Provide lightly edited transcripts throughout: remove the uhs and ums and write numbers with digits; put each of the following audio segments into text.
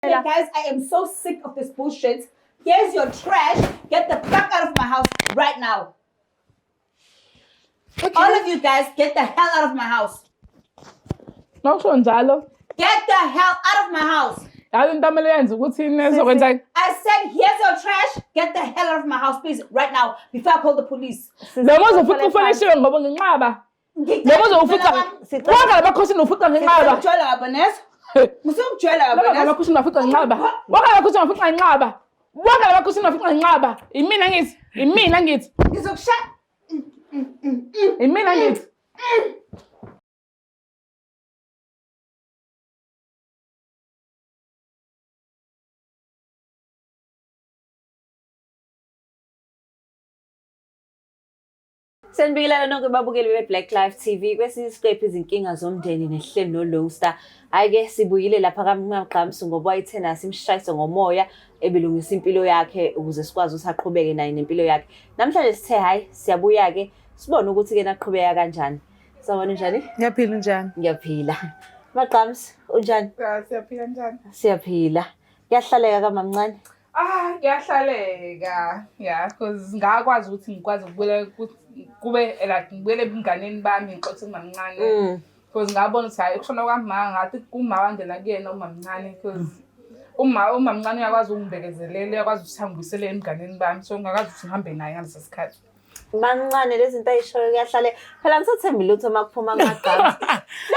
Hey guys, I am so sick of this bullshit. Here's your trash. Get the fuck out of my house right now. Okay. All of you guys, get the hell out of my house. Mawusho njalo. Get the hell out of my house. Yazi into amele yenze ukuthi nezokwenza. I said, here's your trash. Get the hell out of my house, please, right now, before I call the police. Lo muzi ufica ufanishiwe ngoba nginqaba. Lo muzi ufica wonke labakhosini ufica nginqaba. Ngikutshela kabonesa. Ngisukutshela Laba kabonesa. labakhosini bafica nginqaba. Wonke labakhosini bafica nginqaba. Wonke labakhosini bafica nginqaba. Imina ngithi, imina ngithi, Ngizokushaya. Imina ngithi. Senibingelela nonke babukeli be-Black Life TV kwesinye isiqephu izinkinga zomndeni nehleli noLungster. Hhayi-ke sibuyile lapha kaMagqamsi ngoba wayethena simshayise ngomoya ebelungisa impilo yakhe ukuze sikwazi ukuthi aqhubeke naye nempilo yakhe. Namhlanje sithe hhayi siyabuya-ke sibone ukuthi-ke naqhubeka kanjani. Sawubona, unjani? Ngiyaphila, unjani? Ngiyaphila. Magqamsi, unjani? Siyaphila, njani? Siyaphila. Kuyahlaleka kamamncane? Ah, kuyahlaleka. Yeah, because ngakwazi ukuthi ngikwazi ukubuyela kube like ngibuyele ebunganeni bami ngixoxe kumamncane. Because ngabona ukuthi hayi ukushona kwamama ngathi kuma wangena kuyena umamncane because uma umamncane uyakwazi ukungibekezelela, uyakwazi ukuthi angibuyisele ebunganeni bami. So ngakwazi ukuthi ngihambe naye ngaleso sikhathi. Mancane lezi zinto ayishoyo kuyahlale. Phela ngisathembile ukuthi uma kuphuma kuMagqamsi.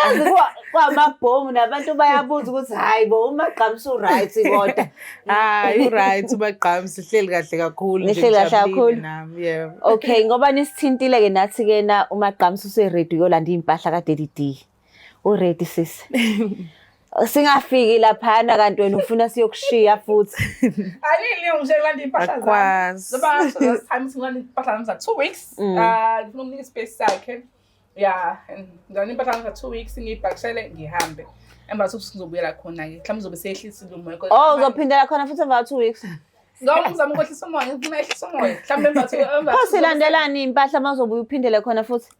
Lezi kwamabhomu nabantu bayabuza ukuthi hayi bo uMagqamsi u-right kodwa. Hayi u-right uMagqamsi, sihleli kahle kakhulu nje, Nihleli kahle ngijabulile kakhulu? nami, yeah. Okay, ngoba nisithintile ke nathi ke na uMagqamsi use-ready uyolanda iy'mpahla ka-Daddy D. U-ready sisi. Singafiki laphana kanti wena ufuna siyokushiya futhi. Anini ngisho kulanda impahla zami. Akwazi. Ngoba ngasho last time singilanda impahla zami za 2 weeks. Ah, ngifuna umnika ispace sakhe. Yeah, and ngilanda impahla zami za 2 weeks ngiyibhakishele ngihambe. Emva kokuthi ngizobuyela khona ke. Mhlawumbe uzobe seyehlisile umoya. Oh, uzophindela khona futhi emva 2 weeks. Ngizama uzama ukwehlisa umoya, ngifuna ehlisa umoya. Mhlawumbe emva Pho silandelani iy'mpahla uma uzobuya uphindele khona futhi?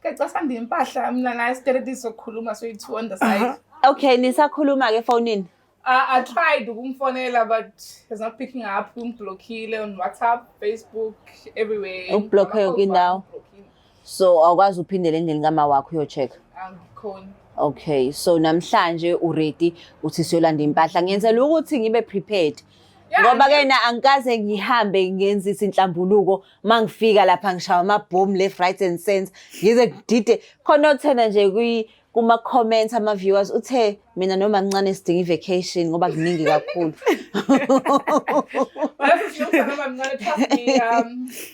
Ke sanda impahla mina naye straight sokukhuluma soyi-two on the side. Okay, nisakhuluma ke efonini. I tried ukumfonela but he's not picking up. Ungiblockile on WhatsApp, Facebook, everywhere. Ukublockhe yonke indawo? Ungiblockile. So awukwazi uphindele endlini kama wakho uyo-check. Angikhoni. Okay, so namhlanje uready uthi siyolanda impahla. Ngiyenzela ukuthi ngibe prepared. Yeah, Ngoba ke na angikaze ngihambe ngenzisa inhlambuluko mangifika lapha ngishawa amabhomu left, right and center. Ngize ngidide khona othena nje kwi kuma comments ama viewers uthe mina noma ncane sidinga i-vacation ngoba kuningi kakhulu. But noma mncane, trust me,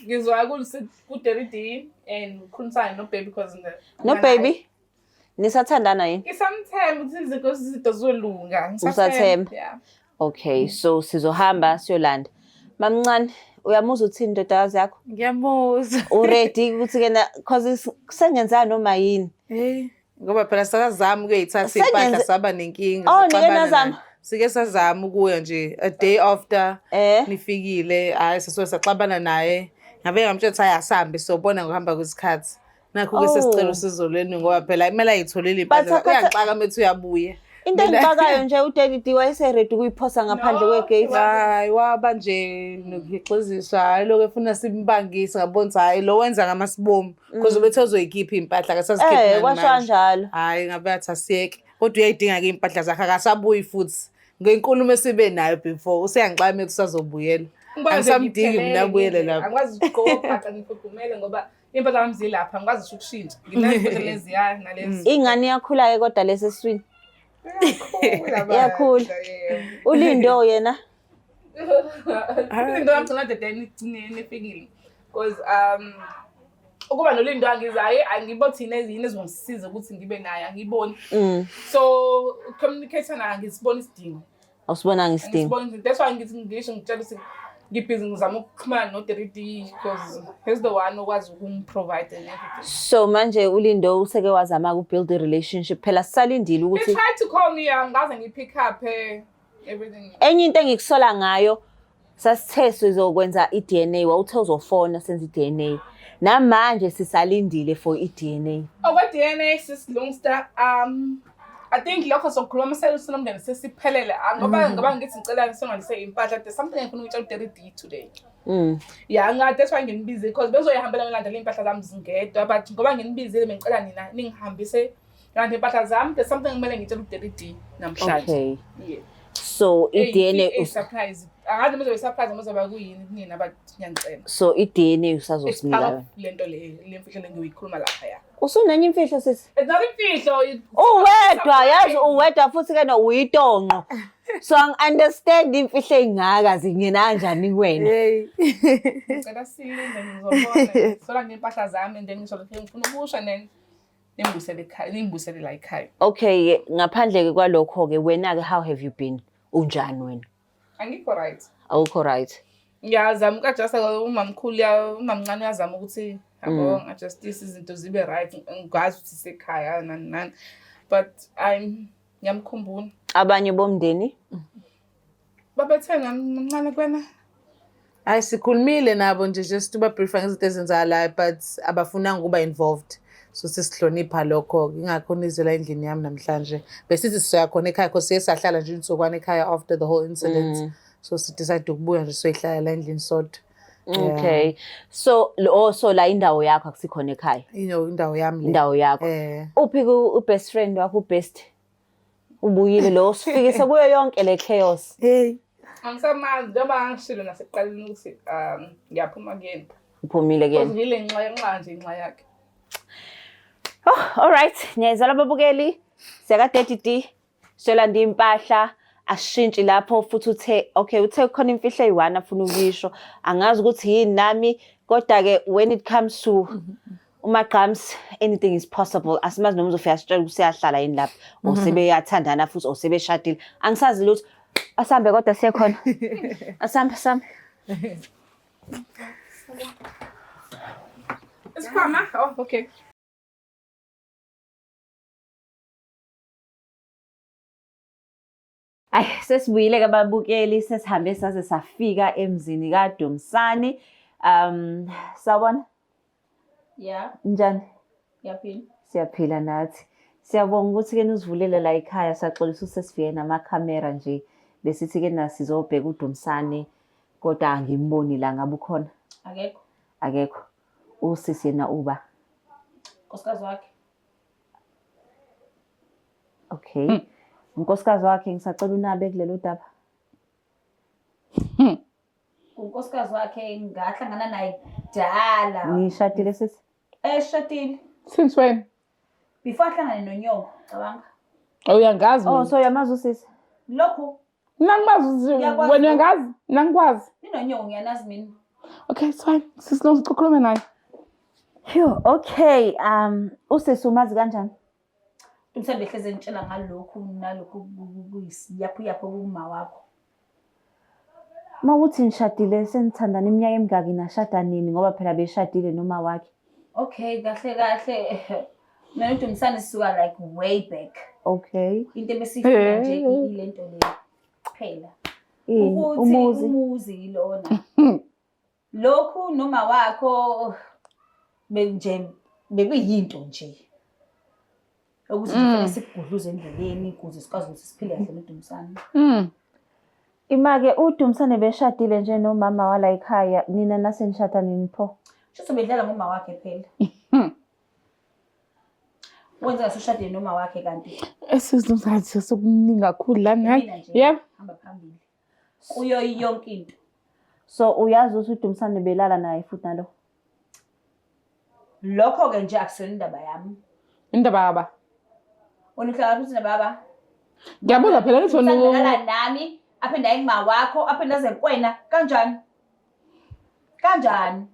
ngizwa ku-Daddy D and ngikhulumisana no-baby because No baby, nisathandana yini? Ngisamthemba ukuthi izinto zizolunga. Usathemba? Yeah. Okay, so sizohamba siyolanda. Mamncane, uyamuzwa uthini indodakazi yakho? Ngiyamuzwa. Uready ukuthi ke na cause sengenzana noma yini. Hey, ngoba phela sakazama ukuyithatha impahla saba nenkinga. Oh, nike saxabana nazama? naye. Sike sazama ukuya nje a day after nifikile, hayi sasuke saxabana naye. Ngabe ngamtshela ukuthi hayi asambe sobona ngokuhamba kwesikhathi. Nakho-ke sesicela usizo lwenu ngoba phela kumele ayitholele impahla. Uyanxaka methi uyabuya. Into engixakayo nje uDaddy D wayeseready ukuyiphosa ngaphandle kwegate. Hayi waba nje nokuhixiziswa, hayi lokho efuna simbangise ngabona ukuthi hayi lo wenza ngamasibomu because ubethe uzoyikhipha iy'mpahla akasazikhiphi Eh, nani kwasho manje. kanjalo. Hhayi ngabe athi asiyeke kodwa uyayidinga-ke iy'mpahla zakhe akasabuyi futhi ngenkulumo esibe nayo before useyangixaka methi usazobuyela. Ngikwazi Angisamdingi ngiphelele mina abuyele nje. lapho. Angikwazi ukugqoka ngifudumele ngoba impahla zami zilapha angikwazi ngisho ukushintsha. Nginazo leziya nalezi. Ingane iyakhula ke kodwa lesi esiswini. Iyakhula bandla, Iyakhula. yebo. Ulindo yena. Ulindo wamgcina dedeni ekugcineni efikile. Because ukuba noLindo angizaye angiboni thina yini ezongisiza ukuthi ngibe naye angiboni. So communicate naye angisiboni isidingo. Awusibonanga isidingo. Angisiboni, that's why ngithi ngisho ngitshela ukuthi ngibhizi ngizama ukuxhumana no-3D because he's the one okwazi ukungiprovide and everything. So manje uLindo useke wazama ukubuild a relationship phela sisalindile He ukuthi tried to call me, angaze ngipick up everything. Enye into engikusola ngayo sasithe sizokwenza i-DNA wawuthe uzofona senze i-DNA. Namanje sisalindile for i-DNA. Okwe-DNA sis Lungster, I think lokho sokukhuluma senomndeni sesiphelele. Ah, ngoba ngithi ngicela singandise impahla, there's something engifuna ukutshela uDaddy D today. Yeah, nga that's why nginibize, because bezoyihambela ngilandela iy'mpahla zami zingedwa, but ngoba nginibizile bengicela nina ningihambise ngilande iy'mpahla zami. There's something kumele ngitshele uDaddy D namhlanje. Okay. Yeah. So i-DNA Surprise. Angazi noma izobe surprise noma izoba kuyini kunina, but ngiyangicela. So i-DNA It's usazosinika part yona. of le nto le, le mfihlo le ngiyoyikhuluma laphaya. Usunenye imfihlo, sisi? It's not imfihlo. Uwedwa, yazi, uwedwa futhi ke no uyitonqo. So angi-understand imfihlo ey'ngaka zingena kanjani kuwena. Hey. Ngicela silinde, ngizobona. Sola ngempahla zami and then ngisho lokho ngifuna ukusho and then ningibuyisele ekhaya, ningibuyisele la ekhaya. Okay, ngaphandle-ke kwalokho-ke, wena-ke, how have you been? Unjani wena? Angikho right. Awukho right? Ngiyazama uku-adjusta, umamkhulu umamncane uyazama ukuthi yabo ngi-adjustise izinto zibe right, ngikwazi ukuthi sekhaya nani nani. But I'm ngiyamkhumbula. Abanye bomndeni? Babethe mamncane kwena. Hayi, sikhulumile nabo nje, just uba-briefa ngezinto ezenzakalayo, but abafunanga ukuba involved. So sesihlonipha lokho, ingakho nizela endlini yami namhlanje. Besithi sizoya khona ekhaya, cause siye sahlala nje insukwana ekhaya after the whole incident. So si-decide ukubuya nje siyoyihlala la endlini sodwa. Yeah. Okay. So oh, so la indawo yakho, akusikhona ekhaya. Indawo yami le. Indawo yakho. Eh. Uphi u-best friend wakho, u-best? Ubuyile lo sifikise kuyo yonke le chaos. Hey. Angisamazi, njengoba ngishilo nasekuqaleni ukuthi ngiyaphuma kuyena. Uphumile Because kuyena. ngile nxa nxa nje inxa yakhe. Oh, all right. Niyayizala ababukeli. Siyaka Daddy D. Solanda impahla, ashintshi lapho futhi uthe okay, uthe khona imfihlo eyi-one afuna ukuyisho. Angazi ukuthi yini nami, kodwa ke when it comes to uMagqams, anything is possible. Asimazi noma uzofika sitshela ukuthi uyahlala yini lapha or sebeyathandana futhi or sebeshadile. Angisazi lutho. Asambe kodwa siye khona. Asambe, asambe. Isikhwama? Oh, okay. Ay, sesibuyile ke ababukeli, sesihambe saze safika emzini kaDumsani. Sawubona. Yeah, Njani? Ngiyaphila. Siyaphila nathi. Siyabonga ukuthi ke nizivulele la ekhaya, saxolisa ukuthi sesifike namakhamera nje. Besithi ke na sizobheka uDumsani, kodwa angimboni la, ngabe ukhona? Akekho. Akekho. Usisi yena uba? Nkosikazi wakhe. Okay. Unkosikazi wakhe, ngisacela unabe kulelo daba. Unkosikazi wakhe ngahlangana naye kudala. Nishadile, sisi? Eshadile. Since when? Before ahlangane nonyoko, cabanga. Oh, uyangazi Oh, mina. so uyamazi usisi? Lokhu Mina ngikwazi. Ngiyakwazi. Wena uyangazi? Mina ngikwazi. Ninonyoko, ngiyanazi mina. Okay, it's fine. Sisi lo ukhulume naye. Phew, okay. Usisi umazi kanjani? Umthembe hleze ngitshela ngalokhu nalokhu kuyisiyaphu yaphu kuma wakho. Uma uthi nishadile, senithandana iminyaka emingaki, nashada nini, ngoba phela beshadile noma wakhe? Okay, kahle kahle. Mina noDumisani sisuka like way back. Into ebesifuna nje ilento le kuphela. Ini? Ukuthi Umuzi. umuzi yilona. Lokhu noma wakho nje bekuyinto nje. Ukuthi nje kufanele sikugudluze endleleni ukuze sikwazi ukuthi siphile kahle noDumisani. Ima-ke, uDumsane beshadile nje nomama wala ekhaya, nina nase nishada nini pho? Shuthi bedlala ngoma wakhe phela. Wenza ngathi ushadile noma wakhe kanti Esizomthatha sokuningi kakhulu la mina nje Yebo. hamba phambili. Kuyo yonke into. So uyazi ukuthi uDumsane belala naye futhi nalo? Lokho ke nje akusiyona indaba yami. Indaba yaba. Wena uhlala futhi nababa. Ngiyabuza phela ngithi wena Usalala nami, aphinde aye kuma wakho, aphinde aze kuwena kanjani? Kanjani?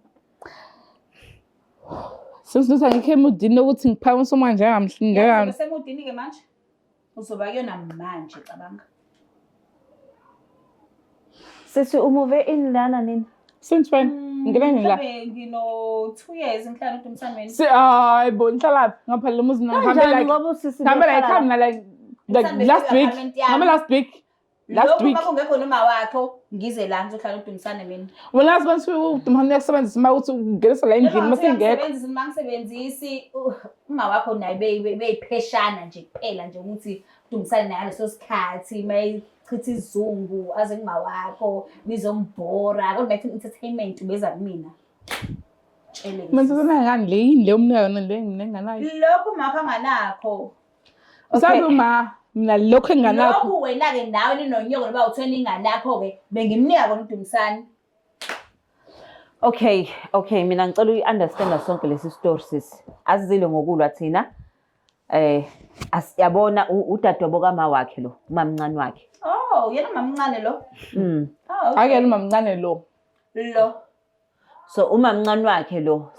Since ukuthi angikho emudini ukuthi ngiphakamise uma njengamhlingeka. Usemudini ke manje? Uzoba kuyona manje, cabanga. Sisi, u-move in lana nini? Since when? Ngene nini la? Mhlawumbe ngino 2 years ngihlala noDumsane wena. Si hayi bo, nihlalaphi? Ngapha lo muzi ngihambe Kanjani like ngoba usisi ngihambe la behlala ekhaya mina like Mhlawumbe last week. apartment yami. Ngihambe last week. Last Lokhu week. uma kungekho noma wakho ngize la ngizohlala noDumsane mina. Wena yazi bani uDumsane uyakusebenzisa uma uthi ungenisa la endlini Noma uma singekho. ngisebenzisi, noma ngisebenzisi, uma wakho naye beyipheshana nje kuphela nje ukuthi Dumisane naye ngaleso sikhathi mayichitha isizungu aze kumawakho nizombhora kodwa mayifuna entertainment ubeza kumina. Tshele Mina sesena ngani le yini le umnika yona le mina enganayo. Lokhu umakho anganakho. Usazi uma mina lokho enginganakho. Lokhu wena-ke nawe ninonyoko noba uthiwe ninganakho-ke bengimnika kona uDumisani. Okay, mina ngicela uyi-understanda sonke lesi story sisi. Asizile ngokulwa thina. Asiyabona udadewabo kama wakhe lo, umamncane wakhe. Oh, yena umamncane lo. Oh, okay. Akuyena umamncane lo. Lo. So umamncane wakhe lo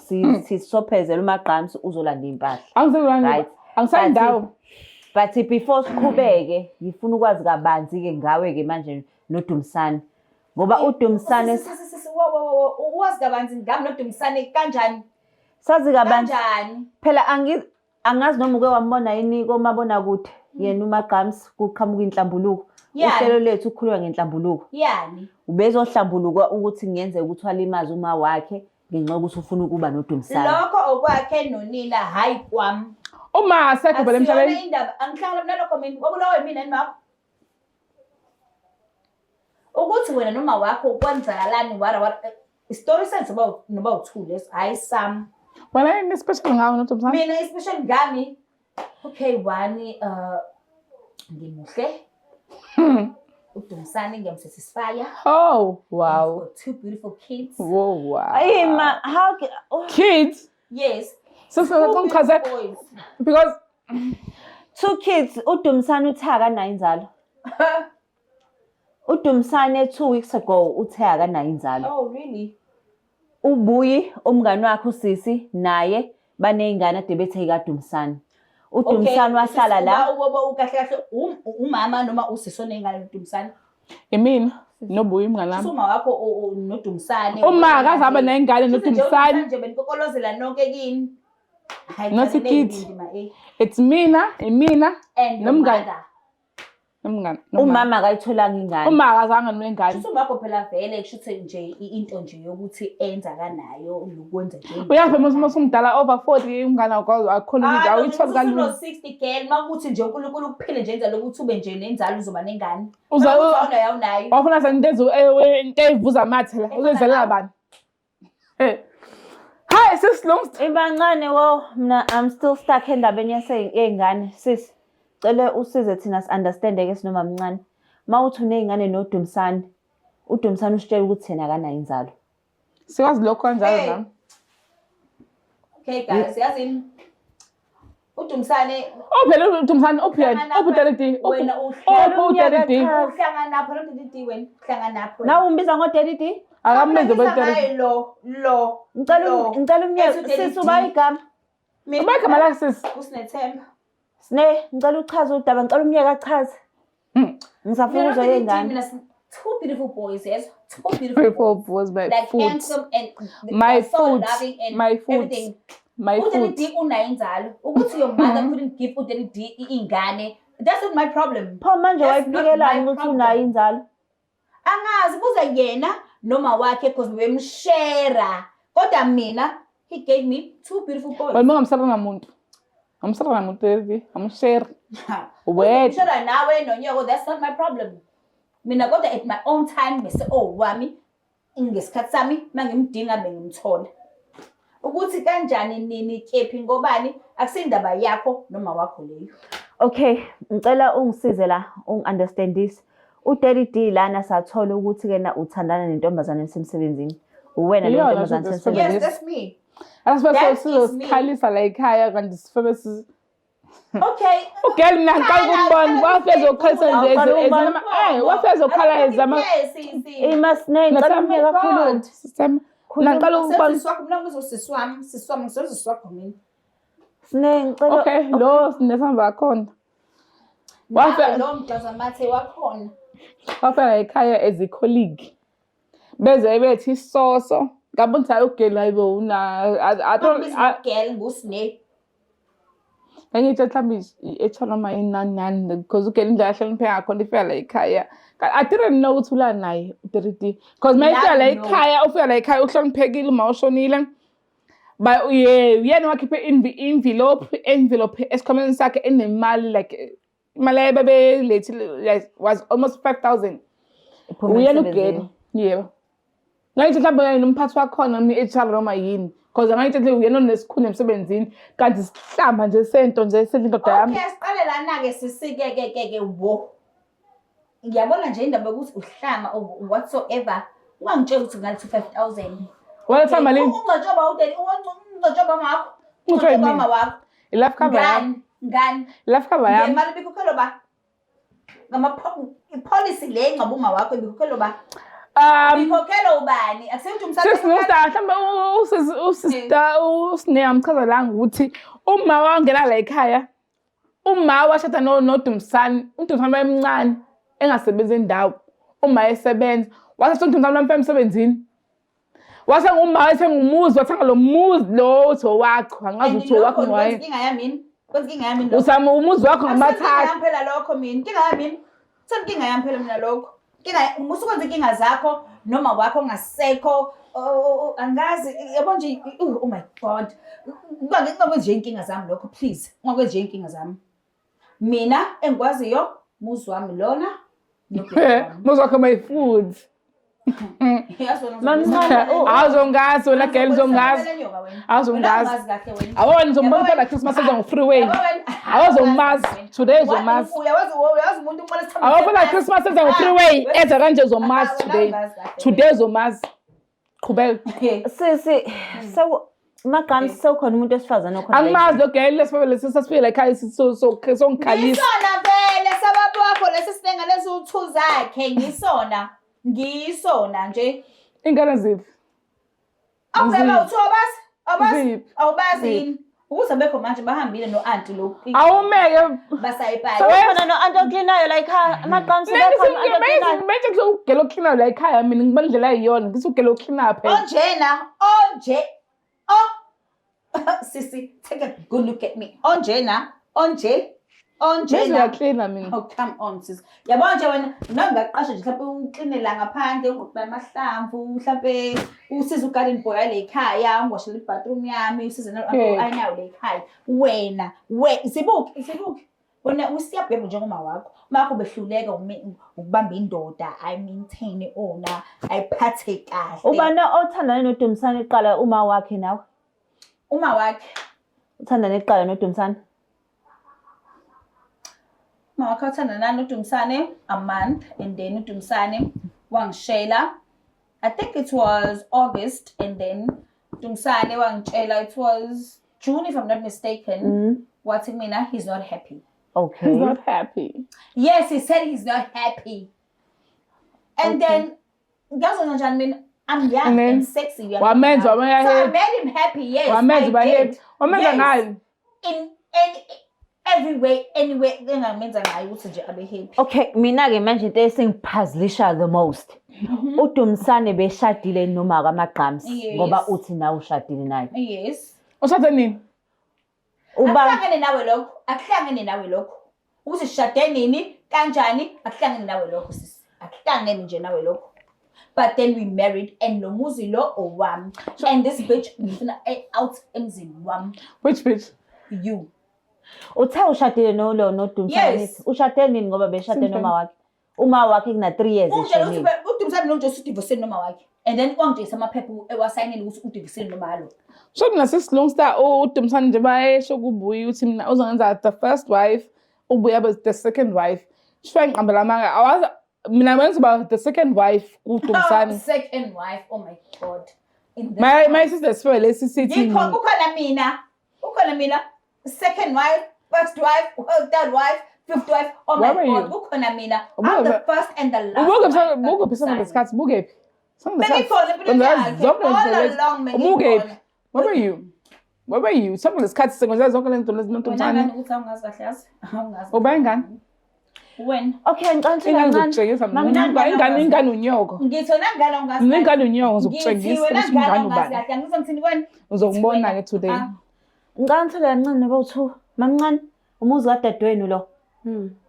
sisophezela uMagqamsi uzolanda impahla. Angisekulanda. Right. Angisandawo. But before siqhubeke, ngifuna ukwazi kabanzi ke ngawe ke manje noDumisani. Ngoba uDumisani Uwazi kabanzi ngami noDumisani kanjani? Sazi kabanzi. Kanjani? Phela angazi noma uke wambona yini komabonakude yena uMagqamsi kuqhamuka inhlambuluko. Uhlelo lethu ukukhuluma ngenhlambuluko. Yani. Ubezohlambuluka ukuthi kungenzeka ukuthi walimaza uma wakhe ngenxa yokuthi ufuna ukuba noDumisani. Lokho okwakhe nonina hayi kwami. Uma asekho phela emhlabeni. Asiyona indaba angihlala mina lokho mina wabulawa yimina yini wakho. Ukuthi wena noma wakho kwenzakalani wara wara story sense noba uthule hayi sam. Wena yini special ngawe noDumisani? Mina special ngami. Okay, one ngimuhle. uDumisani ngiyamsatisfya. Oh, wow. I've got two beautiful kids. Whoa, wow. Hey, ma, how oh. Kids? Yes. So so boys. Because two kids, uDumisani uthe akanayo inzalo. uDumisani 2 weeks ago uthe akanayo inzalo. Oh, really? Ubuyi umngani wakhe usisi naye baneyingane ade bethe ikaDumisani. uDumisani wahlala la. Kahle kahle umama noma usisi onengane noDumisani. Imina nobuyi umngani wami. Uma wakho noDumisani. Uma akazabe nengane noDumisani. Nje benikokolozela nonke kini. Not a kid. It's mina, imina nomngani. Nomngani. Umama akayitholanga ingane. Uma akazange nengane. Kusho umakho phela vele kusho ukuthi nje into nje yokuthi enza kanayo ukwenza nje. Uyazi uma usumdala over 40 umngane wakho akukhona ukuthi awuyitholi kalula. Usuno 60 girl makuthi nje uNkulunkulu ukuphile nje enza lokuthi ube nje nenzalo uzoba nengane. Uza unayo. Wafuna senze into evuza amathe la. Uzoyizalela bani? Hi sis Lungsta. Ibancane wo mina I'm still stuck endabeni yeseyingane sis. Cela usize thina si-understand-e ke sinoma mncane. Mawuthi uney'ngane noDumisani, uDumisani usitshela ukuthi yena akanayo inzalo. Sikwazi lokho kanjalo nami. Okay guys, yazini uDumisani Oh phela uDumisani uphela uphi D? Wena uphi uDaddy D? Uhlanganapho noDaddy D wena uhlanganapho. Nawe umbiza ngoDaddy D? Akambize ngoDaddy D. Lo lo. Ngicela umyeke sisi uba igama. Uba igama lakhe sisi. Usinethemba. Sine, ngicela uchaze udaba, ngicela umyeke achaze. Ngisafuna ukuzwa yengane. Two beautiful boys, yes. Two beautiful boys, my like foot. Handsome and my so foot, loving and my foot, everything. My uDaddy foot. D unayo inzalo. Ukuthi your mother couldn't give uDaddy D ingane. That's not my problem. Pho manje That's not wayiphikelani my ukuthi problem. unayo inzalo? Angazi buza yena noma wakhe because bemshare. Kodwa mina he gave me two beautiful boys. Wena ungamsara namuntu. Ngamsara namuntu Daddy, amshare. Wait. Share nawe nonyoko, that's not my problem. Mina kodwa at my own time bese oh wami ngesikhathi sami mangimdinga bengimthola. Ukuthi kanjani nini kephi ngobani akusindaba yakho noma wakho leyo. Okay, ngicela ungisize la ungi-understandise. uDaddy D lana sathola ukuthi kena uthandana nentombazane esemsebenzini. Uwena le Iyona ntombazane futhi esemsebenzini. Yes, that's me. Asifese That is me. sizosikhalisa la ekhaya kanti sifebe si Okay. Ugirl mina ngiqala ukumbona wafeza ukukhalisa nje Awuqala wafeza ukukhala ezama Ima Sine, ngicela umyeke akhulume. System. Mina ngiqala ukubona. Sisi wakho mina ngizosisi wami, sisi wami ngizosisi wakho mina. Sine, ngicela Okay, lo sinesamba wakhona. Wafe lo mdazamathe wakhona. Wafela ekhaya as a colleague. Beze bethi isoso. Ngabona ukuthi ugirl hayibo una I don't girl ngusine. Ngangitsho mhlawumbe i-HR noma inani nani because ugirl indlela ahloniphe ngakhona ifika la ekhaya. I didn't know ukuthi ulala naye u-3 D. Because uma ifika la ekhaya, ufika la ekhaya uhloniphekile uma ushonile. Ba uyena wakhiphe envelope esikhwameni sakhe enemali like Imali ayebebelethile like, was almost 5000. Iphuma Uyena emsebenzini. ugeli. Yebo. Ngayithi mhlawumbe yena umphathi wakhona noma i-HR noma yini. Because ngayithi nje uyena onesikhundla emsebenzini kanti sihlamba nje sento nje sedla indoda yami. Okay, siqale lana-ke sisike-ke-ke-ke wo. Ngiyabona nje indaba yokuthi uhlanga or whatsoever. Ungangitsheli ukuthi ngaletha u-5,000. Waletha malini? Ungcotshoba udeli, ungcotshoba makho. Ungcotshoba Ungcotshoba yimina. ma wakho. I-life cover yami. Ngani? Ngani? I-life cover yami. Ngemali ibikhokhelwa ba? Ngama ipolicy le ngcwaba uma wakho ibikhokhelwa ba? Ibikhokhelwa ubani? Akusiyo ukuthi Sisi Musta mhlawumbe usista uSine amchazelanga ukuthi uma wangena la ekhaya uma washada noDumsani, uDumsani wayemncane engasebenzi endawo, uma esebenza wathatha uDumsani wamfaka emsebenzini. Wase nguma wayethenga umuzi, wathenga lo muzi lo uthi owakho, angazi ukuthi owakho ngowaye. Inkinga yami yini? Kwenza inkinga yami lokho. Usama umuzi wakho Inkinga ngamathathu. yami phela lokho mina. Inkinga yami yini? Senkinga yami phela mina lokho. Inkinga musu kwenza inkinga zakho noma wakho ongasekho angazi yabo nje, oh my God. Ungakwenzi nje inkinga zami lokho, please. Ungakwenzi nje inkinga zami. Mina engikwaziyo muzi wami lona. Muzi wakho my food. Mamncane, Awuzongazi wena girl, uzongazi. Awuzongazi. Awona ngizombona phela Christmas eza ngo-freeway. Awuzomazi today, uzomazi. Uyazi umuntu umbona Awufuna Christmas eza ngo-freeway eza kanje, uzomazi today. Today uzomazi. Qhubeka. Sisi, so Magqams, sewukhona umuntu wesifazane okhona la. Angimazi lo girl lesifebe lesi sasifike la ekhaya songikhalisa. Ngisona vele sababa wakho lesi sinengane eziwu-two zakhe, ngisona. Ngisona nje. Ingane ziphi? Awubeba Ziphi? uthiwa abazi? Abazi? Ziphi? Awubazi Ziphi? yini? Ukuze bekho manje bahambile no-anti lo. Awumeke. Basayipali. Sewukhona no-anti oklinayo la ekhaya, Magqams, bekhona u-anti oklinayo. Manje ugelo oklinayo la ekhaya mina ngibona indlela eyiyona ngithi ugelo oklinayo phela. Onjena, onje. Oh. Sisi, take a good look at me. Onjena, onje, Manje onjena. uyaklina mina. Oh, come on sis. Yabo nje wena noma ngaqasha nje mhlawumbe uklinela ngaphandle ungqoqe amahlamvu, mhlawumbe usize ugarden boy ale ekhaya, ungwashele ibathroom yami, usize Hey. ayinayo le ekhaya. Wena, we sibuke, sibuke. Wena usiyabhebha njengoma wakho. Makho behluleka ukubamba indoda, I maintain ona, ayiphathe kahle. Ubani othandane noDumsane kuqala, uma wakhe nawe? Uma wakhe. Uthandane kuqala noDumsane? Uma wakhe wathandana noDumsane a month and then uDumsane wangishela. I think it was August and then Dumsane wangitshela it was June, if I'm not mistaken. Wathi mina he's not happy. Okay. He's not happy. Yes, he said he's not happy. And then ngazo kanjani mina, I'm young And then and sexy. We are wamenza young. waba So I happy. made him happy. Yes, Wamenza I ba did. happy. Wamenza Yes. ngani? In any every way, any way engamenza ngayo ukuthi nje abe happy. Okay, mina-ke manje into esengiphazlisha the most. UDumsane beshadile noma kaMagqams Yes. ngoba uthi nawe ushadile naye. Yes. Ushade nini? Uba Akuhlangene nawe lokho. Akuhlangene nawe lokho. Ukuthi sishade nini, kanjani, akuhlangene nawe lokho sisi. Akuhlangene nje nawe lokho. But then we married and lo muzi lo owami. And this bitch ngifuna out emzini wami. Which bitch? You. Uthe ushadile no lo noDumsane. Yes. Ushade nini ngoba beshade Since noma wakhe? Uma wakhe kuna 3 years Ungitshela ukuthi eshonile. uDumsane lo nje usudivorcile noma wakhe. And then wangitshengisa amaphepha ewasayinile ukuthi udivorcile noma lo. So mina sisi Lungsta uDumsane nje bayesho kubuye uthi mina uzongenza the first wife, ubuye abe the second wife. Sho ngiqambela amanga. Awazi mina wenza uba the second wife kuDumsane. Second wife. Oh my God. In this My house. sister sife lesi sithi Yikho kukhona mina. Kukhona mina. Second wife, first wife, third wife, fifth wife. Oh my Where were God. you? Kukhona mina. I'm the first and the last Ubukephi wife ubukephi kaDumsane. lesikhathi bukephi? Bengikhona empilweni yakhe. All along Ubukephi? bengikhona. Where were you? Where were you? Sonke lesikhathi sengenza zonke lento lezi Wena noDumsane. ngani ukuthi awungazi kahle yazi? Awungazi. Uba ingane? Wena. Okay, ngicela ukuthi Ingane kancane. ngizokutshengisa mina. Mamncane. Ingane ingane unyoko. Ngithi wena ngane awungazi. Mina ingane unyoko Ngithi ngizokutshengisa wena ukuthi ngane ingane awungazi ubani. kahle. Angizwa ngithini kwena? Uzokubona ke today. Ah. Ngicela ukuthi kancane noba u2. Mamncane, umuzi kadadewenu lo.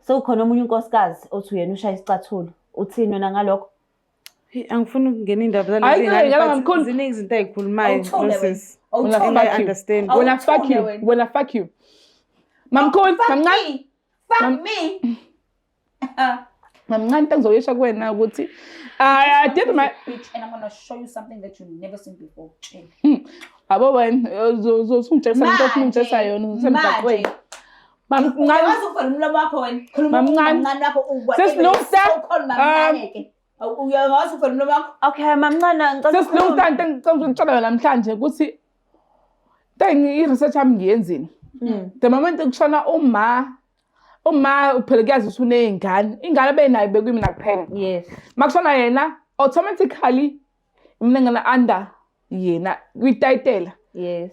Sewukhona omunye unkosikazi othi uyena ushaya isicathulo. Uthini wena ngalokho? Hey, angifuni ukungena iy'ndaba Hayi, zalezi ngane, ngeke, but mamkhulu. ziningi izinto ay'khulumayo Awuthule lo wena. sisi. Wena Awuthule. fuck you. understand. Wena fuck Awuthule you. wena. Wena fuck you. Mamkhulu, Fuck mamncane. me. Fuck me. Mamncane, into engizoyisho kuwena ukuthi I did my bitch and I'm gonna show you something that you've never seen before. Tshela. Abo wena uzongitshela into ofuna ungitshela yona usemgaqweni. Mamncane, Uyakwazi ukuvala umlomo wakho wena. Khuluma Mamncane. umncane wakho whatever. Sis Lungsta, So-called mamncane ke. Uyakwazi ukuvala umlomo wakho? Okay, mamncane, ngicela Sis Lungsta, into engicela ukutshela yona namhlanje ukuthi into i-research yami ngiyenzile. The moment kushona uma phela kuyazi ukuthi uney'ngane, ingane abenayo bekuyimina kuphela. Makushona yena, automatically mina ngena under yena kwitayitela.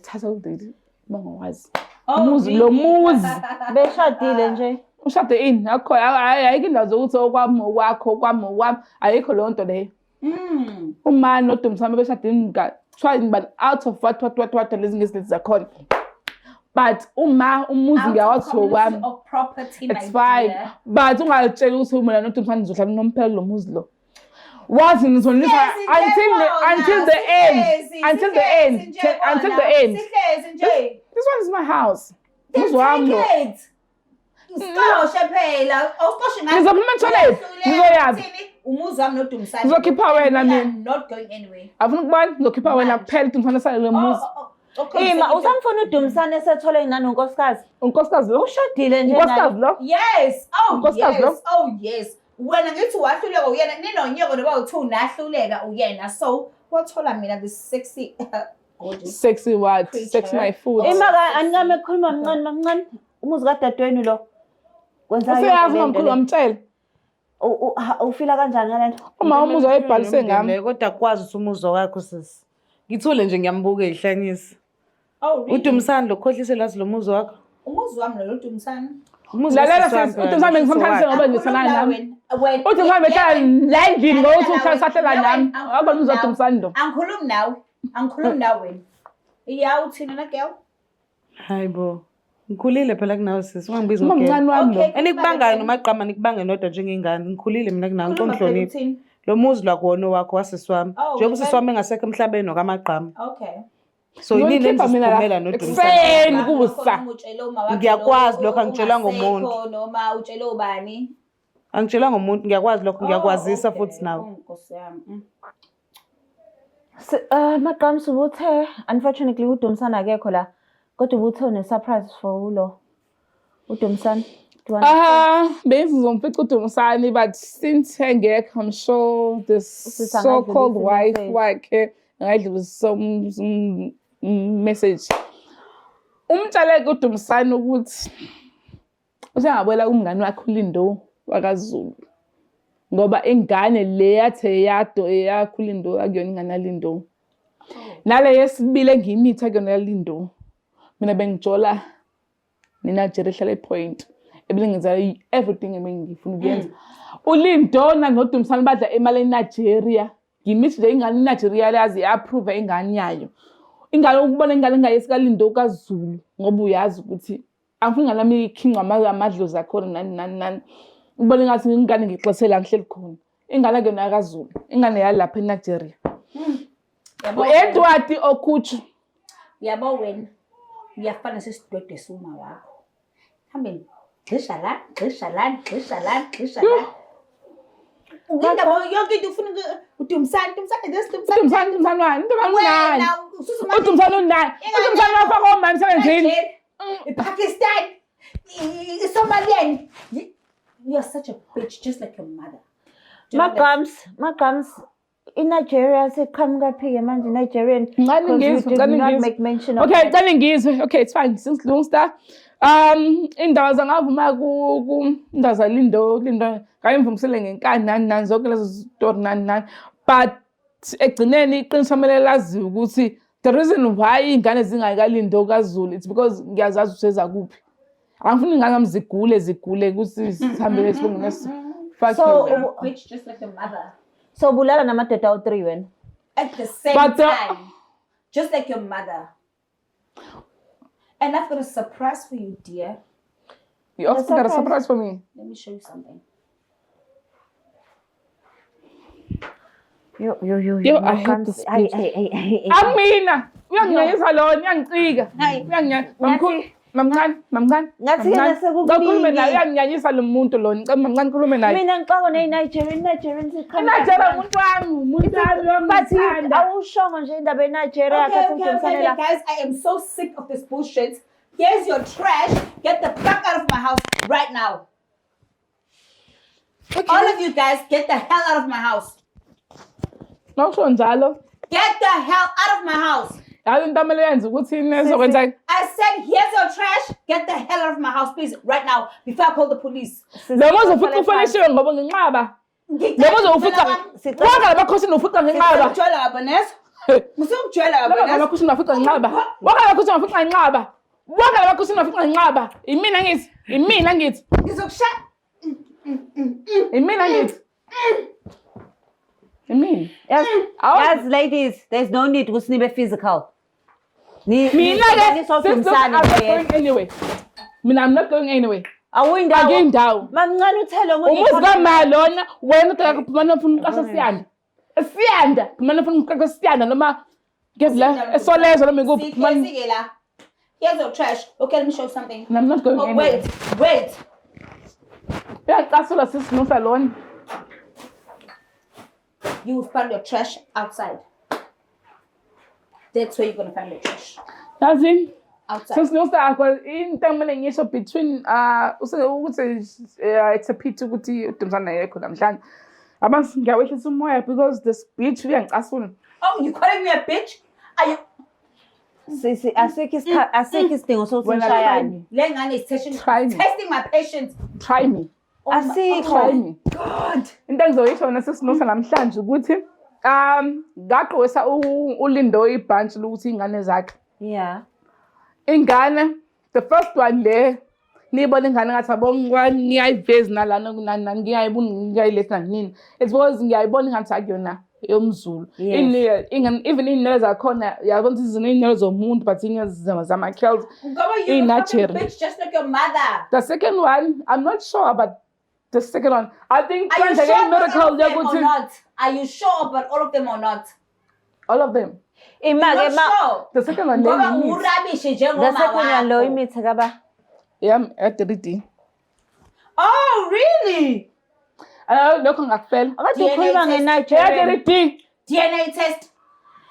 Thatha udidi bangawazi. Oh, Umuzi lo really? muzi. Beshadile nje. Ushade ini? Akho ayikho indawo zokuthi okwami okwakho okwami okwami, ayikho leyo nto leyo. Uma noDumsane beshade kuthiwa ngibani out of what what what what lezi ngezilezi zakhona. But uma umuzi Out of ngiyawazi community okwami. of property, my It's fine. dear. But ungatsheli ukuthi mina noDumsane nizohlala unomphela lo muzi lo. Wazi nizonisa Sihlezi nje kona, until the end. sihlezi, Until the sihlezi end. nje Until kona, the end. Sihlezi nje. This one is my house. Then Umuzi wami lo. take it. Usixoshe phela, awusixoshe ngani? Ngizophuma e-toilet. Uyahluleka Ngizoyaphi? ukuthini? Umuzi wami noDumsane. Ngizokhipha wena We mina. are not going anywhere. Afuna ukubona ngizokhipha wena Manje. kuphela uDumsane asale lo muzi. Oh, oh, oh, Ima, usamfuna uDumsane esethole nanonkosikazi? Unkosikazi lo? Ushadile nje naye. Unkosikazi lo? Yes. Oh Unkosikazi lo? yes. Oh yes. Wena ngithi wahluleka uyena, ninonyoko noba u2 nahluleka uyena. So wathola mina this sexy gorgeous. Sexy what? Creature. Sexy my foot. Ima ka anikame khuluma mncane mamncane. Umuzi kadadewenu lo. Kwenza yonke Useyazi le nto mamkhulu le. wamtshela. Ufila kanjani ngale nto? Uma umuzi wayebhalise ngami. Kodwa akwazi ukuthi umuzi wakho sisi. Ngithule nje ngiyambuka ehlanyisa. Oh really? UDumsane lokhohlise lazi lo muzi wakho. Umuzi wami lo Dumsane. Umuzi Lalela kasisi wami sis, phela, uDumsane sisi ngisamthandise wakhe. ngoba ngisana nami. UDumsane behlala Wena la endlini ngokuthi uhlala sahlala nami. Akubona umuzi kaDumsane lo. Angikhulumi nawe. Angikhulumi nawe wena. Iya uthini na girl? Hayi bo. Ngikhulile phela kunawe sisi, ungangibizi Uma ngogirl. mncane wami lo. Okay. Enikubangayo nomagqama nikubange nodwa njengengane. Ngikhulile mina kunawe, ngicela Khuluma phela ungihloniphe. uthini? Lo muzi lwakuwona wakho wasisi wami. Oh, Njengoba usisi wena- wami engasekho emhlabeni wakamagqama. Okay. So yini Ngizoyikhipha mina la. leniziphumela noDumsane? Ekuseni kusa. Noma utshele uma wakho Ngiyakwazi lo lokho, angitshelwanga ungasekho, umuntu. Noma utshele ubani? Angitshelwanga umuntu, ngiyakwazi lokho, ngiyakwazisa Oh, okay. futhi nawe. Oh, Nkosi yami. Maqamsi ubuthe unfortunately uDumsane akekho la. Kodwa ubuthe une surprise for ulo. uDumsane. Do you want Ah, bengizomfica uDumsane but since engekho I'm sure the Usisi so-called angayidlulisa wife i-message. wakhe angayidlulisa message. Umtshaleke uDumsane ukuthi usengabuyela kumngani wakhe uLindo wakaZulu. Ngoba ingane le yathi eyado eyakho uLindo akuyona ingane yaLindo. Nale yesibili engiyimithi akuyona yaLindo. Mina bengijola neNigeria ehlala ePoint. Ebelingenzela everything ebengifuna ukuyenza. uLindona noDumsane badla imali eNigeria. Ngimithi nje ingane iNigeria yazi i-approve ingane yayo. Ingane ukubona ingane ingayesi kaLindo kaZulu ngoba uyazi ukuthi angifuni ingane yami ikhingwa amadlozi akhona nani nani nani. Ubona ngathi ingane ngixosela la ngihleli khona. Ingane akuyona kaZulu, ingane yalapha eNigeria. Yabo wena. U-Edward Okuchu. Yabo wena. Uyafana sesidwedwe suma wakho. Hambe gxisha la, gxisha la, gxisha la, gxisha la. Indaba yonke into ufuna uDumsane, Dumsane this, Dumsane. UDumsane, uDumsane wani? UDumsane unani? Wena usuze UDumsane unani? UDumsane wafaka omama emsebenzini. Pakistan, Somalian. You are such a bitch, just like your mother. Do you know that? Maqams, Maqams, iNigeria seqhamuka phi-ke manje Nigerian? Ngicela Because you ngizwe, did ngicela not ngizwe. make mention of Okay, that. ngicela ngizwe. Okay, it's fine. Since Lungsta. Indawo zangavuma ku indawo zaLindo, Lindo ngayimvumisele ngenkani nani nani zonke lezo story nani nani. But egcineni iqiniso kumele laziwe ukuthi the reason why iy'ngane zingayikalindo kaZulu it's because ngiyazazi ukuthi ezakuphi. Angifuni iy'ngane zami zigule zigule ukuthi sihambe esibongeni So, so Bitch, just like your mother. So bulala namadoda awu-3 wena. At the same But, time, just like your mother. And I've got a surprise for you, dear. You also got a surprise for me. Let me show you something. Yo yo yo Yo, I hate this Ay bitch. ay ay ay. Amina, uyanginyanyisa lona, uyangicika. Uyanginyanyisa. Mamkhulu. Mamncane, mamncane. Ngathi yena mamncane. sekukuningi. Ngicela ukhulume naye uyanginyanyisa lo muntu lona. Ngicela mamncane ukhulume naye. Mina ngixakwa neyi-Nigerian, i-Nigerian siqhamuka. INigeria umuntu wami, umuntu wami But uyangithanda. awushongo nje indaba yeNigeria Okay, khathi okay, okay, umdonsanela. okay, guys, I am so sick of this bullshit. Here's your trash. Get the fuck out of my house right now. All of you guys, get the hell out of my house. Mawusho njalo. Get the hell out of my house. Yazi into amele yenze ukuthi nezokwenza I said, here's your trash. Get the hell out of my house, please, right now, before I call the police. lo muzi ufica ufonishiwe ngoba ngenqaba. Lo muzi ufica wonke labakhosini ufica ngenqaba. Ngikujwayela kabonesa. Ngisukujwayela Laba kabonesa. labakhosini ufica ngenqaba. Wonke labakhosini ufica ngenqaba. Wonke labakhosini ufica ngenqaba. Imina ngithi, imina ngithi, Ngizokushaya. imina ngithi. Imina. Yes, Awu- yes, ladies, there's no need ukuthi nibe physical. Ni Mina ke, ni since look, I'm nisodumsane not nje. going anywhere. Mina I'm not going anywhere. Awuyindawo. Akuyindawo. Mamncane uthele omunye Umuzi ikhona- kama lona wena udaka phumana ufuna uqasha siyanda. Siyanda, phumana ufuna uqasha siyanda noma ngezila esolezwe noma ikuphi phumana. Sikhesike la. Here's your trash. Okay, let me show you something. I'm not going Oh, anywhere. wait, wait. Uyacasula sisi Musa lona. You will find your trash outside. That's where you're gonna find your trash. Yazini Outside. sisi Musa akho into engimele ngisho between ukuthi it's a pity ukuthi uDumsana yekho namhlanje. Abantu ngiyawehlisa umoya because this bitch uyangicasula. Oh, you calling me a bitch? Are you Sisi asikho asikho isidingo sokuthi Wena try nishayane. me. Le ngane is testing, Try me. testing my patience. Try me. Oh my- Asikho. Try me. God. Into engizoyisho wena sesinusa namhlanje ukuthi ngaqwesa uLindo ibhantshi lokuthi ingane zakhe. Yeah. Ingane the first one le niyibona ingane ngathi abongwani ngiyayivezi nalana kunani nani ngiyayibona ngiyayiletha nini. It's because ngiyayibona ingathi akuyona yomZulu. Yes. Even iy'nwele zakhona yabona ukuthi zona iy'nwele zomuntu but iy'nwele zama-curls. Ngoba you're a Nigeria. fucking bitch just like your mother. The second one, I'm not sure about the second one. I think Are you kwenzeke sure about miracle all of them or yokuthi not? Are you sure about all of them or not? all of them. Ima Not ke ma sure. The second one le Ngoba imithi. urabishi the njengoma second one lo wakho. imithi kaba. Yami e-3D. Oh, really? Lokho ngakufela. Akade DNA ukhuluma test. ngeNigeria. E-3D. DNA test.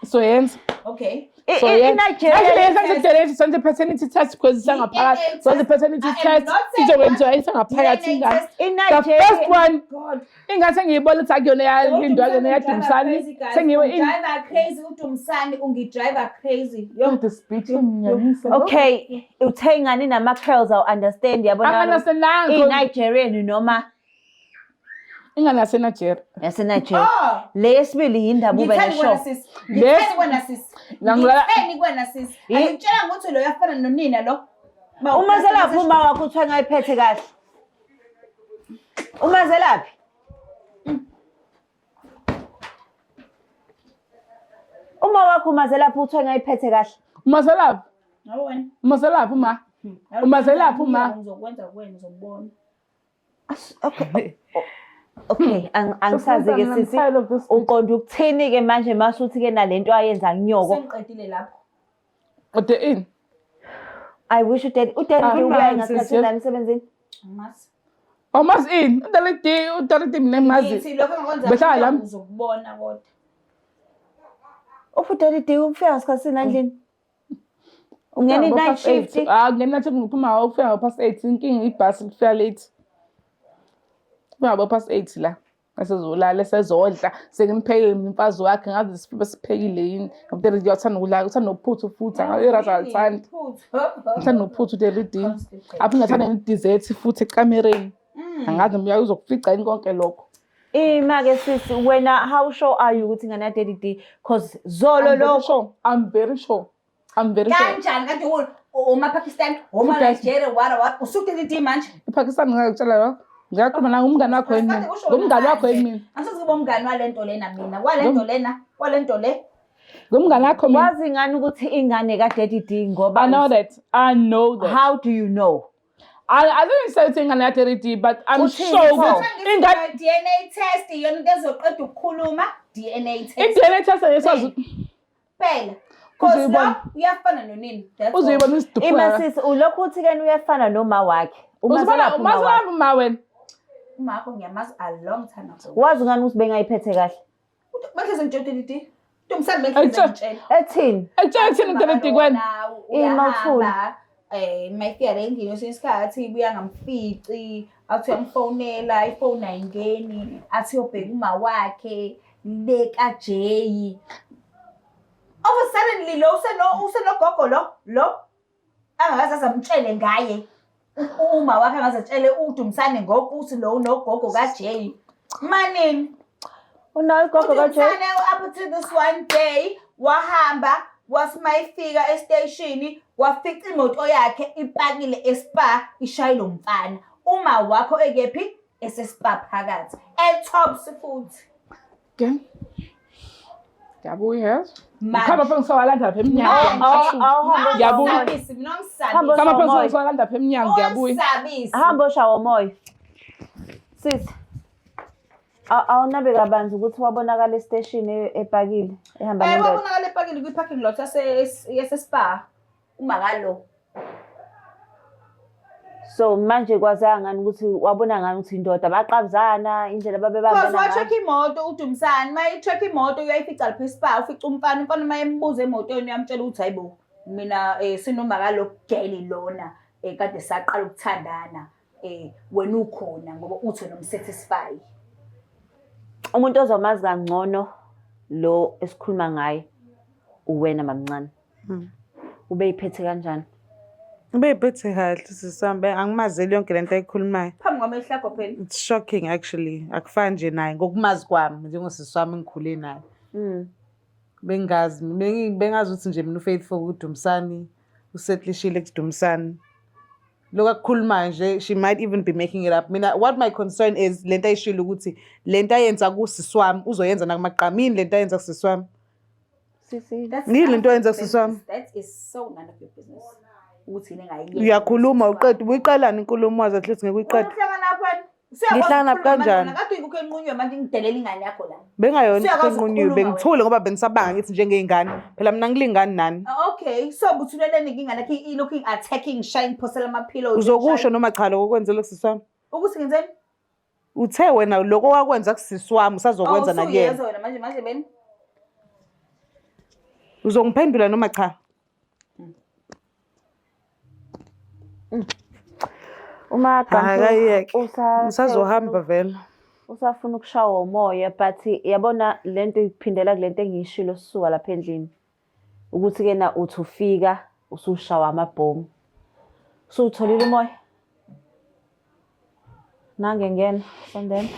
So yenza. Okay. So yenza. I-Nigeria. Actually yenza senze senze paternity test because isangaphakathi. DNA Senze test. paternity I am test. not saying Izokwenziwa that. isangaphakathi DNA ingane. test. The first one God. ingathi ngiyibona ukuthi akuyona yalindwa akuyona yaDumsani. Sengiwe in Driver crazy uDumsani ungidriver crazy. Yo this bitch unginyanyisa. Okay, uthe ingane inama curls awu understand yabona. Angi-understandanga. I-Nigerian noma Ingane yaseNigeria. yaseNigeria. Oh. Le yesibili yindaba ube Ngitheni kuwena nesho. sis? Yes. Ngitheni kuwena sis? Ngangilala- Ngitheni kuwena sis? Angitshela ukuthi lo uyafana nonina lo. Uma selaphi uma wakho uthiwa ngayiphethe kahle. Uma zelaphi? Uma wakho uma zelaphi uthiwa ngayiphethe kahle. Umazelaphi? Ngabo wena. Umazelaphi uma? Umazelaphi uma? Ngizokwenza kuwena uzobona. Okay. Okay, angisazi ke I'm sisi. tired of this bitch. Uqonda ukuthini ke manje masuthi ke nalento ayenza kunyoko. Sengiqedile lapho. Ude in. I wish udad udad Ah, ubuya sis, ngasikhathi yes. la emsebenzini. Angazi. Awumazi ini? Udalidi, udalidi mina ngimazi. Ngithi lokho engikwenza Behlala kuwena la. uzokubona kodwa. Uphi udad D ufika ngasikhathi la endlini? Ungena i-night shift. Ah, ngena night shift ngiphuma ufika ngo past 8 inkinga ibhasi lifika late. Ufika ngo past 8 la. Esezolala esezodla sengimphekile umfazi wakhe ngazi isifibe siphekile yini. Ngomtshela uyathanda ukudla, uthanda nophuthu futhi, irasa alithandi. Uthanda nophuthu uDelidi. Apho ngingathanda ne-dessert futhi ekamereni. Angazi noma uzokufica yini konke lokho. Ima ke sisi wena how sure are you ukuthi ingane ya Daddy D cause zolo I'm very lokho sure. I'm very sure. I'm very sure. Kanjani kanti uma Pakistan, uma Futhi- Nigeria, wara wara usukudidi manje. IPakistan ngakutshela lokho. Ngiyakhuluma nawe umngane wakho yini mina. Ngumngane wakho yini mina. Angisoze kube umngane walento lena mina. Walento lena, walento le. Ngumngane wakho mina. wazi ngani ukuthi ingane ka Daddy D ngoba I know that. I know that. how do you know? I didn't say ukuthi ingane yakhe ready but I'm Uthini sure pho? ukuthi ingane DNA test iyona into ezoqeda ukukhuluma DNA test. i-DNA test ayikwazi Phela. Cause lo Uzoyibona. uyafana nonina. That's all. Uzoyibona isiduphunga. Ima sisi ulokhu uthi kena uyafana noma wakhe. Uzibona Umazela uma wakhe. umazi uma wena. Uma wakho ngiyamazi a long time ago. Wazi ngani ukuthi bengayiphethe kahle? Bahlezi ngitshela uDidi. Ntombisane behlezi Ayitshela. ngitshela. Ethini? Ekutshela kuthini uDelidi kwena? Ima uthule. Uyahamba mayifika la endlini kwesinye isikhathi ibuya ngamfici athi uyamfonela ifoni ayingeni athi uyobheka uma wakhe le kaJay. Over suddenly lo usenogogo lo angakaze azamtshele ngaye. Uma wakhe angaze atshele uDumsane ngokuthi lo unogogo kaJay. Manini? Unayo ugogo kaJay? uDumsane up to this one day wahamba wathi mayifika esiteshini wafica imoto yakhe ipakile eSpa ishayela umfana. Uma wakho ekephi eseSpa phakathi. E-Tops futhi. Ke. Ngiyabuya yazi. Manje. Khamba phansi ngisawalanda lapha emnyango. Manje. Awuhambe Ngiyabuya. Ungisabisi, mina Hamba ungisabisi. Khamba phansi Umoya. ngisawalanda lapha emnyango ngiyabuya. Ungisabisi. Hamba oshawa umoya. Sisi. Awunabe kabanzi ukuthi wabonakala esiteshini epakile ehamba nendoda. Wabonakala epakile kwi-parking lot yase-Spa. Uma kalo. So manje kwazeka ngani ukuthi wabona ngani ukuthi indoda baqabuzana indlela Because babebambana ngayo. wa-check imoto uDumsane, uma i-check imoto uyayifica lapha eSpa, ufica umfana, umfana uma embuza emotweni uyamtshela ukuthi hayi bo, mina sinoma kalo girl lona kade saqala ukuthandana wena ukhona ngoba uthi wena umsatisfy. Umuntu ozomazi kangcono lo esikhuluma ngaye uwena mamncane. Ubeyiphethe kanjani? Ubeyiphethe kahle sisi wami, angimazeli yonke lento ayikhulumayo. Phambi kwamehlo akho phela. It's shocking actually. Akufani nje naye ngokumazi kwami njengosisi wami engikhule naye. Bengazi bengazi ukuthi nje mina ufaithful kuDumsani, usettlishile kuDumsani. Lokhu akukhulumayo nje she might even be making it up. Mina what my concern is lento ayishilo ukuthi lento ayenza kusisi wami uzoyenza nakumaqamini lento ayenza kusisi wami. Sisi. That's Yini none lento of oyenza your kusisi wami? business. That is so none of your business. Ukuthi yini engayenza. Uyakhuluma uqeda ubuyiqalani inkulumo wazi at least ngeke uyiqede. Wena uhlangana lapho wena. Ngihlangana kanjani? Kade uyikho enqunywe manje ngidelela ingane yakho la. Bengayona Usuyakwazi enqunyiwe ukukhuluma bengithule ngoba benisabanga ngithi njengey'ngane. Phela mina ngilingani nani. Ah, okay, so buthuleleni ingane yakho i-looking attacking, shine phosela ama-pillows. Uzokusho noma cha lokho okwenzela kusisi wami? Ukuthi ngenzeni? Uthe wena lokho wakwenza kusisi wami usazokwenza Oh, nakuyena. usuyezwa wena manje manje beni. Uzongiphendula noma cha? Uma Hayi, akayiyeke. usa Ngisazohamba vele. usafuna ukushawa umoya but yabona lento iphindela kulento engiyishilo sisuka lapha endlini. Ukuthi ke na uthi ufika usushawa amabhomu. Usutholile umoya? Nange ngena sondela.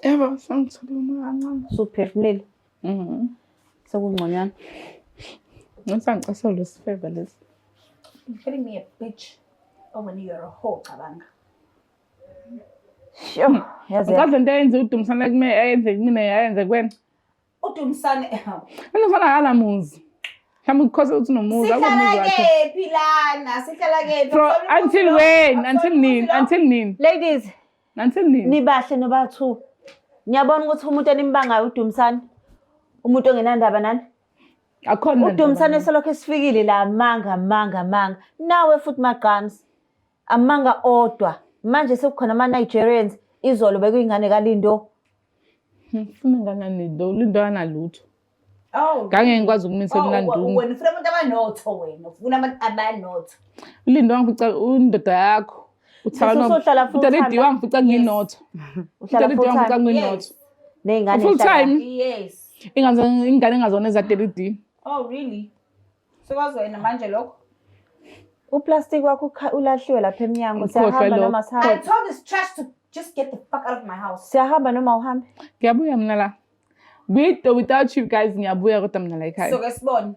Yebo, sengitholile umoya kancane. Usuphefumulile. Sekungconywana. Ngisangicasela lesifebe lesi. You're calling me a bitch. Oh, when you're a hoe, cabanga. Sho, yazi. Ukazi lento ayenze uDumsane kumina ayenze kumina ayenze kuwena. UDumsane UDumsane akanamuzi. Mhlawumbe ukukhosa ukuthi unomuzi, Sihlala akunomuzi wakhe. kephi lana? Sihlala kephi? From Akusolwa until umuzi lo? when? Akusolwa Until umuzi nini? lo? Until nini? Ladies, Until nini? nibahle noba two. Niyabona ukuthi umuntu enimbangayo uDumsane, umuntu ongenandaba nani? Akhona uDumsane selokhu esifikile la manga manga manga. Nawe futhi Magqams. Amanga odwa. Manje sekukhona ama Nigerians izolo bekuyingane kaLindo. Ufuna ingane Lindo, Lindo akanalutho. Oh. Ngangeke ngikwazi ukumisela Oh, uLandungu. wena ufuna abantu abanotho wena. Ufuna abantu abanotho. uLindo wangifica indoda yakho. Sisi usuhlala full time Utalidi la? wangifica nginotho. Uhlala Utalidi full wangifica time nginotho. ney'ngane Full ezihlala- time. Yes. Ingane ingane engazona ezatelidi. Oh, really? Sekwazi wena manje lokho? Uplastic wakho ulahliwe lapha emnyango. Ukhohlwe Siyahamba lokho. noma I sihambe? told this trash to just get the fuck out of my house. Siyahamba noma uhambe? Ngiyabuya mina la. With or without you guys ngiyabuya kodwa mina la ekhaya. So ke sibone.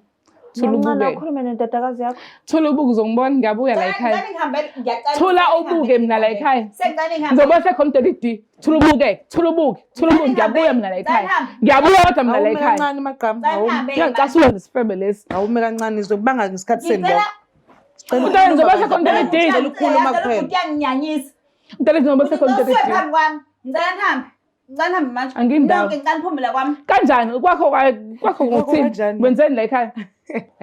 Thula Mamncane ubuke. akhulume nendodakazi yakho. Thula ubuke uzongibona ngiyabuya la ekhaya. Ngicela ngihambe ngiyacela. Thula ubuke mina la ekhaya. Sengicela ngihambe. Ngizoboshwa khona uDelidi. Thula ubuke, thula ubuke, thula ubuke ngiyabuya mina la ekhaya. Ngiyabuya kodwa mina la Awume ekhaya. kancane Magqama. Ngicela Awume ngihambe. Ngiyacasula lesifebe lesi. awume kancane ngizokubanga ngesikhathi seni Ngicela lokho. Sicela Uthanda ukukhuluma ngizoba sekhona kuphela. uDelidi. Sicela ukukhuluma kuphela. Uyanginyanyisa. Udelidi ngizoba sekhona Usuke uDelidi. phambi kwami. Ngicela ngihambe. Ngicela nihambe manje. Angindawo. Nonke ngicela niphume la kwami. Kanjani? Kwakho kwakho ngokuthini? Kanjani? Wenzeni la ekhaya?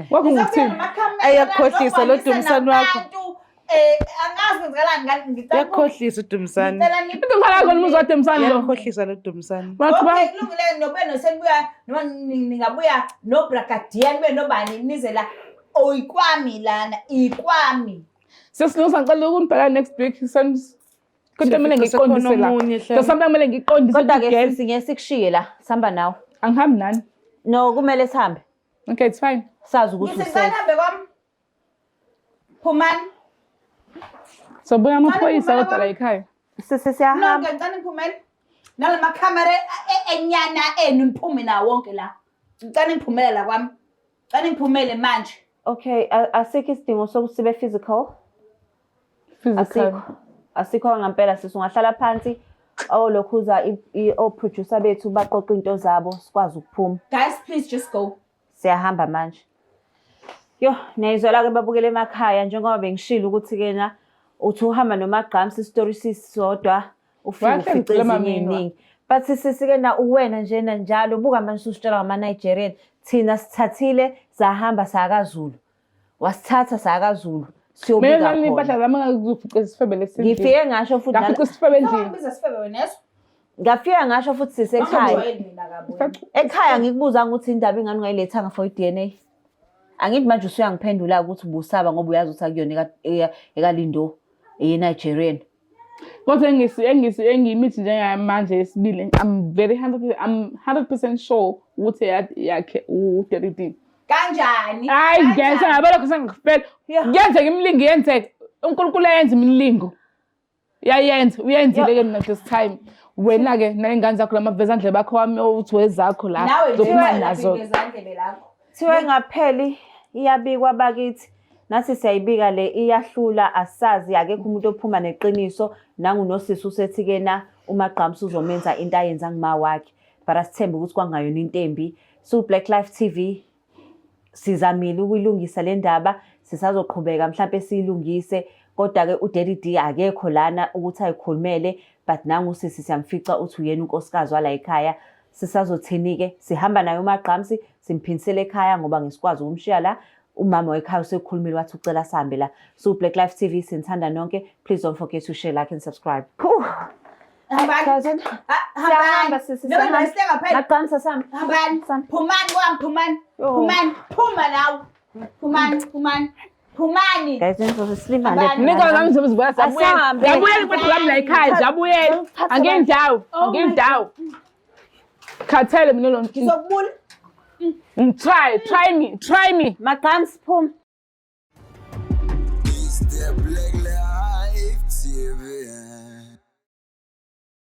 Kwakho ngokuthini? Ayakhohlisa lo Dumisani wakho. Eh angazi kwenzakalani ngani ngicela Uyakhohlisa uDumisani. ngicela ni Into ngikhala khona umuzi waDumisani lo. Uyakhohlisa lo Dumisani. Wathi ba Okay kulungile nobe nosenibuya noma ningabuya no brigadier nibe nobani nize la oyikwami lana ikwami. Sesilungisa ngicela ukunibheka next week. Sen Kodwa kumele Sekukhona ngiqondise la. omunye, hle. There's something kumele ngiqondise Kodwa ke girl. sisi ngeke sikushiye la, sihamba nawe. Angihambi nani. No, kumele sihambe. Okay, it's fine. Sazi ukuthi Ngithi usafe. ngicela nihambe kwami. Phumani. Sobuya amaphoyisa Ngicela kodwa la ekhaya. Sisi siyahamba. Nonke ngicela niphumele. Nalamakhamera enyana enu niphume nawo wonke la. Ngicela niphumele la kwami. Ngicela niphumele manje. Okay, asikho isidingo sokuthi sibe physical. Physical. Asikho. Asikho ngempela sisi ungahlala phansi olokhuza o-producer bethu baqoqa into zabo sikwazi ukuphuma. Guys, please just go. Siyahamba manje. Yo, niyayizwela ke babukele emakhaya njengoba bengishilo ukuthi ke na uthi uhamba nomagqamsi isitori sisodwa ufike Wahle ufice ngikhuluma ezinye mina. iningi. But sisi ke na uwena njena njalo buka manje usutshela ngama-Nigerian thina sithathile sahamba sakaZulu. Wasithatha sakaZulu Mina siyobika ngani impahla khona. zami ngakufica isifebe lesindlini. Ngifike ngasho futhi Ngafica isifebe endlini. Ngibiza sifebe wena yeso. ngafika ngasho futhi sisekhaya. Ungangijwayeli mina kabi. wena. Ekhaya ngikubuzanga ukuthi indaba ingane ungayilethanga for i-DNA. Angithi manje usuyangiphendula ukuthi ubusaba ngoba uyazi ukuthi akuyona ekalindo eyeNigerian. Kodwa engisi engisi engiyimithi njengamanje yesibili I'm very 100 I'm 100% sure ukuthi yakhe u-Daddy D. Kanjani? Hayi Kanjani? ngenza ngabe lokho sengikufela. Yeah. Kuyenzeka imilingo iyenzeka. uNkulunkulu ayenza imilingo. Uyayenza, uyenzile ke mina this time. Wena ke nalengane zakho lamavezandlebe bakho wami uthi wezakho la. Nawe nje Zophuma wena nazo. vezandlebe lakho. Thiwe ngapheli iyabikwa bakithi. Nathi siyayibika le iyahlula asazi akekho umuntu ophuma neqiniso nangu nosisi usethi ke na uMagqamsi uzomenza into ayenza ngima wakhe. But asithembe ukuthi kwangayona into embi. So Black Life TV sizamile ukuyilungisa le ndaba sisazoqhubeka mhlampe siyilungise kodwa ke uDaddy D akekho lana ukuthi ayikhulumele but nangu sisi siyamfica uthi uyena unkosikazi wala ekhaya sisazothini ke sihamba naye uMagqamsi simphindisele ekhaya ngoba ngesikwazi ukumshiya la umama wekhaya usekhulumile wathi ucela sihambe la. So Black Life TV sinithanda nonke, please don't forget to share, like and subscribe. Hambani. Cousin. Hambani. Siyahamba sisi. Noma ngihleka phela. Magqamsi sihamba. Hambani. Phumani kwami, phumani. Yo. Phumani. Phuma nawe. Phumani, phumani. Phumani. Guys, nizobe silimale. Hambani. Niko zami zobe zibuya sabuyela. Asahambe. Yabuyela impahla zami la ekhaya, jabuyela. Angindawo, angindawo. Khathele mina lo. Ngizokubula. Try, try me, try me. Magqamsi phuma.